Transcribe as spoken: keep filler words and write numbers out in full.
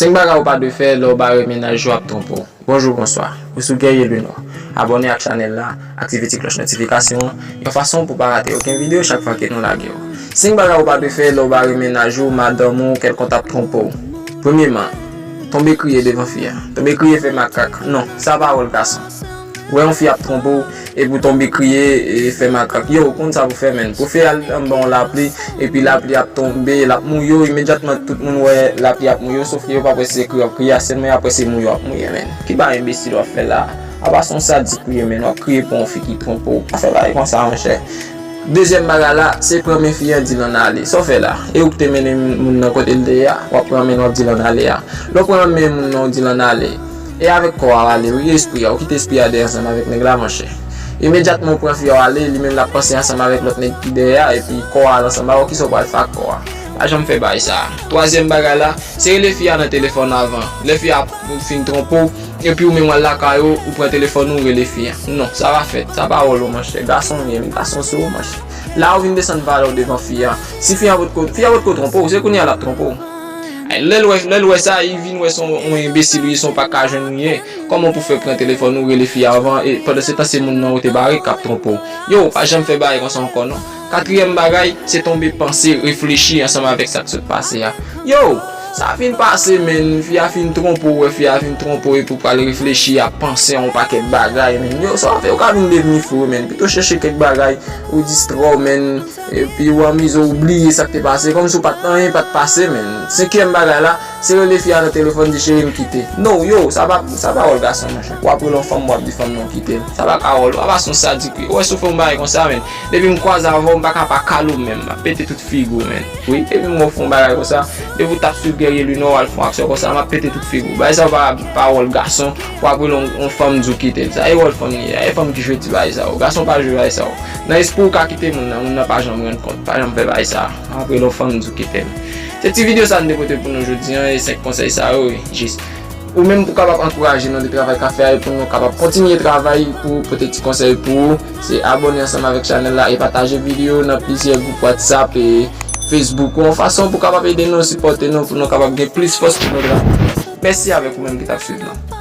Senk bagay ou pa dwe fè lè w bare mennaj ou ap twonpe w. Bonjou, bonswa. Ou sou Guerrier Luno. Abòne ak chanèl la, aktive ti klòch notifikasyon an, yon fason pou w pa rate okenn videyo chak fwa ke nou lage yo. Senk bagay ou pa dwe fè lè w bare mennaj ou, madanm ou, kèlkonk ap twonpe w. Premyeman, tonbe kriye devan fi a. Tonbe kriye fè makak. Non, sa pa wòl gason. Wè yon fi ap twonpe w, epi w tonbe kriye, e, fè makak. Yo, ou konn sa pou fè, menn. Pwofe al anba yon lapli, epi lapli ap tonbe, l ap mouye w, imedyatman tout moun wè lapli ap mouye w, sof ke yo p ap wè se kriye w ap kriye a, sèlman y ap wè se mouye w ap mouye, menn. Ki bagay enbesil w ap fè la? Apa se yon sadik ou ye, menn, w ap kriye pou yon fi ki twonpe w. Pa fè bagay konsa, monchè. Dezyèm bagay la, se pran men fi an, di l ann ale. Sa w fè la? E ou ki te mennen moun nan kote l te ye a, w ap pran men l, w ap di l ann ale a. Lè w pran men moun nan, w di l ann ale. E avèk kò a w ale, wi, espri a, ou kite espri a dèyè ansanm avèk nèg la, monchè. Imedyatman ou pran fi a w ale, li menm l ap panse ansanm avèk lòt nèg ki dèyè a, epi kò a al ansanm avè w, kisa w pral fè ak kò a? Pa janm fè bagay sa a. Twazyèm bagay la, se rele fi a nan telefòn avan. Lè fi a fin twonpe w, epi ou menm w al lakay ou, ou pran telefòn ou, ou rele fi a. Non, sa pa fèt. Sa pa wòl ou, monchè. Gason ou ye, men gason se ou, monchè. La ou vin desann valè w devan fi a. Si fi a potko, fi a potko twonpe w, se kounye a l ap twonpe w. Ay, lè l wè, lè l wè sa, li vin wè se yon, yon enbesil ou ye, se yon pa ka jwenn ou ye. Kòman pou fè pran telefòn ou, rele fi a avan, e pandan se tan se moun nan ou te bare k ap twonpe w? Yo, pa janm fè bagay konsa ankò non. Katriyèm bagay, se tonbe panse, reflechi ansanm avèk sa k sot pase a. Yo, sa fin pase, menn. Fi a fin twonpe w, wè fi a fin twonpe w, epi w pral reflechi ap panse a yon pakèt bagay, menn. Yo, sa w ap fè, ou ka vin devni fou, menn. Pito chèche kèk bagay, ou distrè w, menn. Epi ou anmize w, ou bliye sa k te pase, kòmsi w pa t, anyen pa t pase, menn. Senkyèm bagay la, se rele fi a nan telefòn, di, "Cheri, m kite." No, yo, sa pa, sa pa wòl gason, monchè. W ap rele yon fanm, w ap di fanm nan w kite l. Sa pa ka wòl ou, apa se yon sadik ou ye. Ou wè si w fè yon bagay konsa, menn. Depi m kwaze avè w, m pa ka pa kale w menm. M ap pete tout figi w, menn. Wi, depi m wè w fè yon bagay konsa, depi w t ap swiv Guerrier Luno, w al fè yon aksyon konsa, m ap pete tout figi w. Bagay sa yo pa, pa wòl gason, w ap rele yon, yon fanm di w kite l. Sa e wòl fanm li ye, e fanm ki jwe ti bagay sa yo. Gason pa jwe bagay sa yo. Nan espri w ka kite moun nan, moun nan pa janm rann kont, pa janm fè bagay sa. W ap rele yon fanm di w kite l. Se ti videyo sa n te pote pou nou jodi an, e senk konsèy sa yo, wi, jis. Ou menm pou kapab ankouraje nou de travay k ap fè a, e pou nou kapab kontinye travay pou pote ti konsèy pou ou, se abòne ansanm avèk chanèl la e pataje videyo nan plizyè gwoup WhatsApp e Facebook, yon fason pou kapab ede nou, sipòte nou, pou nou kapab gen plis fòs pou nou travay. Mèsi avèk ou menm ki t ap swiv nou.